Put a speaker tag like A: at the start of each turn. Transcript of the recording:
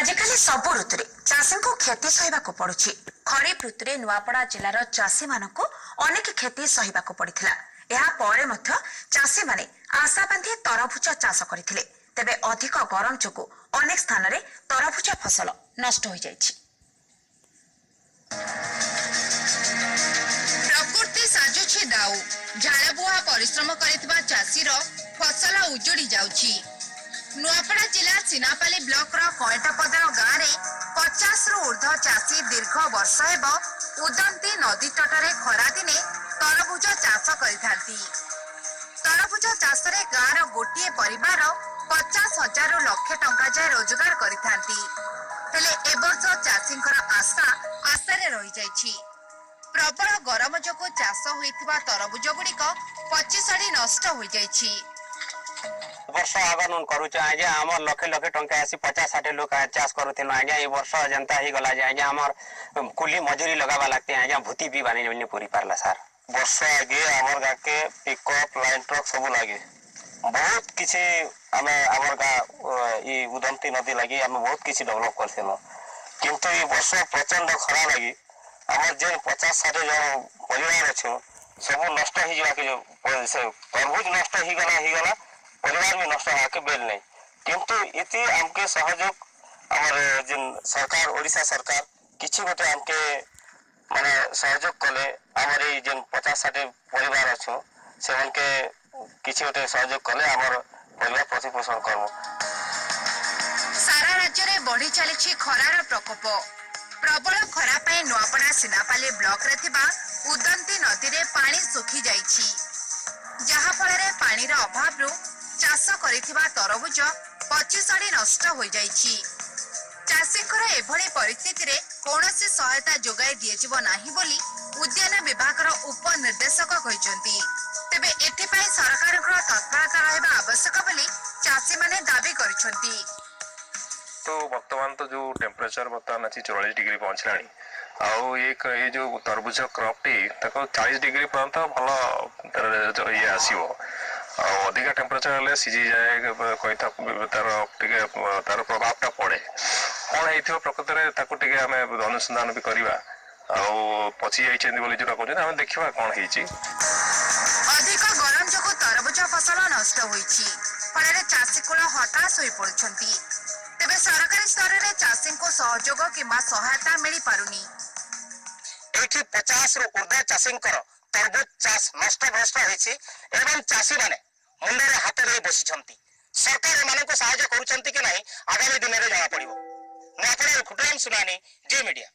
A: ଆଜିକାଲି ସବୁ ଋତୁରେ ଚାଷୀଙ୍କୁ କ୍ଷତି ସହିବାକୁ ପଡୁଛି। ଖରିଫ ଋତୁରେ ନୂଆପଡ଼ା ଜିଲ୍ଲାର ଚାଷୀମାନଙ୍କୁ ଅନେକ କ୍ଷତି ସହିବାକୁ ପଡ଼ିଥିଲା। ଏହାପରେ ମଧ୍ୟ ଚାଷୀମାନେ ଆଶା ବାନ୍ଧି ତରଭୁଜ ଚାଷ କରିଥିଲେ। ତେବେ ଅଧିକ ଗରମ ଯୋଗୁଁ ଅନେକ ସ୍ଥାନରେ ତରଭୁଜ ଫସଲ ନଷ୍ଟ ହୋଇଯାଇଛି।
B: ପ୍ରକୃତି ସାଜୁଛି ଦାଉ। ଝାଳବୁହା ପରିଶ୍ରମ କରିଥିବା ଚାଷୀର ଫସଲ ଉଜୁଡ଼ି ଯାଉଛି। ନୂଆପଡ଼ା ଜିଲ୍ଲା ସିନାପାଲି ବ୍ଲକର କଇଁଟପଦର ଗାଁରେ 50ରୁ ଉର୍ଦ୍ଧ୍ୱ ଚାଷୀ ଦୀର୍ଘ ବର୍ଷ ହେବ ଉଦନ୍ତୀ ନଦୀ ତଟରେ ଖରାଦିନେ ତରଭୁଜ ଚାଷ କରିଥାନ୍ତି। ତରଭୁଜ ଚାଷରେ ଗାଁର ଗୋଟିଏ ପରିବାର 50 ହଜାରରୁ ଲକ୍ଷେ ଟଙ୍କା ଯାଏ ରୋଜଗାର କରିଥାନ୍ତି। ହେଲେ ଏବର୍ଷ ଚାଷୀଙ୍କର ଆଶା ଆଶାରେ ରହିଯାଇଛି। ପ୍ରବଳ ଗରମ ଯୋଗୁଁ ଚାଷ ହୋଇଥିବା ତରଭୁଜ ଗୁଡ଼ିକ ପଚିସଢ଼ି ନଷ୍ଟ ହୋଇଯାଇଛି।
C: ବର୍ଷ ଆଗନୁ କରୁଛୁ ଆଜ୍ଞା, ଆମର ଲକ୍ଷେ ଲକ୍ଷେ ଟଙ୍କା ଆସି 50-60 ଲୋକ ଚାଷ କରୁଥିଲୁ ଆଜ୍ଞା। ଏଇ ବର୍ଷ ଯେନ୍ତା ହେଇଗଲା ଯେ ଆଜ୍ଞା, ଆମର କୁଲି ମଜୁରୀ ଲଗାବା ଲାଗତେ ଆଜ୍ଞା, ଭୂତି ବି ବାନି ନି ପୁରି ପାରଲା ସାର୍।
D: ବର୍ଷ ଆଗେ ଆମର ଗାଁକେ ପିକଅପ୍, ଲାଇନ୍ ଟ୍ରକ୍ ସବୁ ଲାଗେ। ବହୁତ କିଛି ଆମେ ଆମର ଗାଁ ଇ ଉଦନ୍ତୀ ନଦୀ ଲାଗି ଆମେ ବହୁତ କିଛି ଡେଭଲପ କରିଥିଲୁ। କିନ୍ତୁ ଏଇ ବର୍ଷ ପ୍ରଚଣ୍ଡ ଖରା ଲାଗି ଆମର ଯେନ୍ 50-60 ଜଣ ପରିବାର ଅଛୁ, ସବୁ ନଷ୍ଟ ହେଇଯିବାକେ। ସେ ତରଭୁଜ ନଷ୍ଟ ହେଇଗଲା ହେଇଗଲା, ପରିବାର ବି ନଷ୍ଟ ହେବାକେ ବେଲ ନାହିଁ। କିନ୍ତୁ ଏତି ଆମକେ ସହଯୋଗ ଆମର ଯେନ୍ ସରକାର, ଓଡ଼ିଶା ସରକାର କିଛି ଗୋଟେ ଆମକେ ମାନେ ସହଯୋଗ କଲେ, ଆମର ଏଇ ଯେନ୍ 50-60 ପରିବାର ଅଛୁ, ସେମାନକେ କିଛି ଗୋଟେ ସହଯୋଗ କଲେ ଆମର ପରିବାର ପ୍ରତିପୋଷଣ କରମୁ।
B: ସାରା ରାଜ୍ୟରେ ବଢି ଚାଲିଛି ଖରାର ପ୍ରକୋପ। ପ୍ରବଳ ଖରା ପାଇଁ ନୂଆପଡ଼ା ସିନାପାଲି ବ୍ଲକରେ ଥିବା ଉଦନ୍ତୀ ନଦୀରେ ପାଣି ଶୁଖି ଯାଇଛି, ଯାହାଫଳରେ ପାଣିର ଅଭାବରୁ ଚାଷ କରିଥିବା ତରଭୁଜ ପଚିସଢ଼ି ନଷ୍ଟ ହୋଇଯାଇଛି। ଚାଷୀଙ୍କର ଏଭଳି ପରିସ୍ଥିତିରେ କୌଣସି ସହାୟତା ଯୋଗାଇ ଦିଆଯିବ ନାହିଁ ବୋଲି ଉଦ୍ୟାନ ବିଭାଗର ଉପନିର୍ଦ୍ଦେଶକ କହିଛନ୍ତି। ତେବେ ଏଥିପାଇଁ ସରକାରଙ୍କର ତତ୍ପରତା ରହିବା ଆବଶ୍ୟକ ବୋଲି ଚାଷୀମାନେ ଦାବି କରିଛନ୍ତି।
E: ତ ବର୍ତ୍ତମାନ ତ ଯୋଉ ଟେମ୍ପରେଚର ବର୍ତ୍ତମାନ ଅଛି, 44 ଡିଗ୍ରୀ ପହଞ୍ଚିଲାଣି। ଆଉ ଏଇ ଯୋଉ ତରଭୁଜ କ୍ରପଟି, ତାକୁ 40 ଡିଗ୍ରୀ ପର୍ଯ୍ୟନ୍ତ ଭଲ ତାର ଯୋଉ ଇଏ ଆସିବ। ଆଉ ଅଧିକା ଟେମ୍ପରେଚର ହେଲେ ସିଝିଯାଏ କହିଥା, ତାର ଟିକେ ତାର ପ୍ରଭାବଟା ପଡେ। କଣ ହେଇଥିବ ପ୍ରକୃତରେ, ତାକୁ ଟିକେ ଆମେ ଅନୁସନ୍ଧାନ ବି କରିବା। ଆଉ ପଚି ଯାଇଛନ୍ତି ବୋଲି ଯୋଉଟା କହୁଛନ୍ତି, ଆମେ ଦେଖିବା କଣ ହେଇଛି।
B: ଅଧିକ ଗରମ ଯୋଗୁଁ ତରଭୁଜ ଫସଲ ନଷ୍ଟ ହୋଇଛି। ଫଳରେ ଚାଷୀକୁଳ ହତାଶ ହୋଇପଡୁଛନ୍ତି। ତେବେ ସରକାରୀ ସ୍ତରରେ ଚାଷୀଙ୍କୁ ସହଯୋଗ କିମ୍ବା ସହାୟତା ମିଳିପାରୁନି।
D: ଏଇଠି 50ରୁ ଉର୍ଦ୍ଧ୍ୱ ଚାଷୀଙ୍କର ତରଭୁଜ ଚାଷ ନଷ୍ଟ ଭ୍ରଷ୍ଟ ହୋଇଛି ଏବଂ ଚାଷୀମାନେ ମୁଣ୍ଡରେ ହାତ ଦେଇ ବସିଛନ୍ତି। ସରକାର ଏମାନଙ୍କୁ ସାହାଯ୍ୟ କରୁଛନ୍ତି କି ନାହିଁ, ଆଗାମୀ ଦିନରେ ଜଣାପଡ଼ିବ। ନୂଆପଡ଼ାରୁ ଖୁଟରାମ ସୁନାନୀ, ଜି ମିଡିଆ।